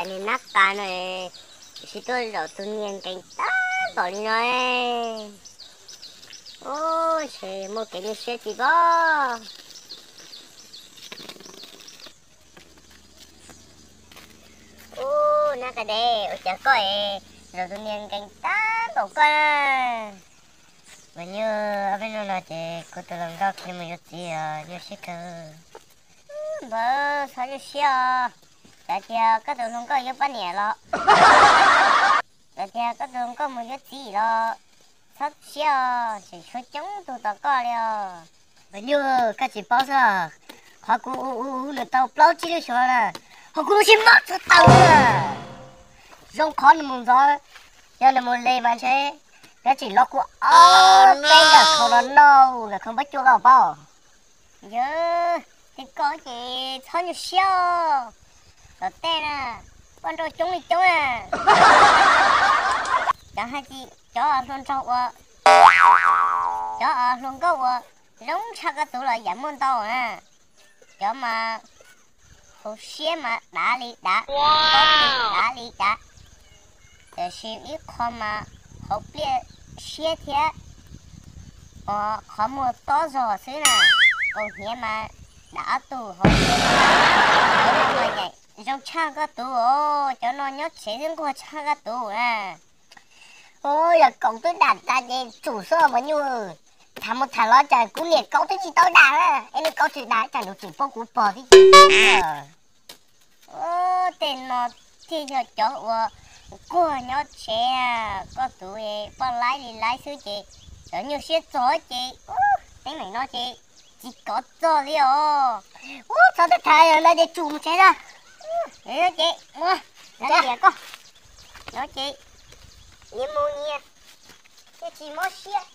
Niag nab qa no, tsis tuaj zaum tus niag nkees tag npaum li no. Ub, ntshe muaj kev nyuaj siab tsis pom. Ub, nab qa dej, ua cas koj es zaum tus niag nkees tag npaum koj na? Mas nyuj, ob peb hnub no ces kuv tus hluas nkauj khiav mus yuav txiv os, nyuaj siab kawg. Npawg, txhob nyuaj siab os. Txawm tias koj tus hluas nkauj yuav poj niam los, txawm tias koj tus hluas nkauj mus yuav txiv los, txhob siab os, tseem tshuav coob tus tos koj li os. Npawg nyuj, koj tsis paub xwb, qhov kuv ua ua nws tau plaub tsib lub xyoo na, ho kuv lub siab mob tshaj tawm na. Zoo qhov nws mus ntxov, yog nws mus li mas ntshe nws tseem los kuv ob peb nkawm khau los noj nkawm khau npab cuaj los paub. Yog, tej koj ces txhob nyuaj siab os. Tom tej na, poj nrauj coob li coob na. Cov hais tias cov hluas nraug uas, cov hluas nkauj uas zoo tshaj koj tus los yam muaj ntau na. Cov mas hauv siab mas dav li dav, dav li dav. Tiam sis ib qho mas hauv pliaj siab thiab, qhov muag tob zog xwb na. Kaus hniav mas dav ob tug, hauv siab mas zoo tshaj koj tus os. Cov no nyob tsev xwb nquag tshaj koj tus na. Ub, yog kaus twb dam tas ces tsum xwb mas nyuj. Tham mus tham los cas kuv niam kaus twb tsis tau dam na, es nws kaus tsis dam cas nws tseem poob kuv pog tib si. Ub, tej no thiaj yog cov uas nquag nyob tsev. Koj tus poj laib li laib xwb ces cov nyuaj siab txog ces, teeb meem no ces tsis kov txog li os. Ub, txhob tham tham no ces tsum mus tsev na. Ces ua, koj no ces nyias mus nyias, thiaj tsis mob siab.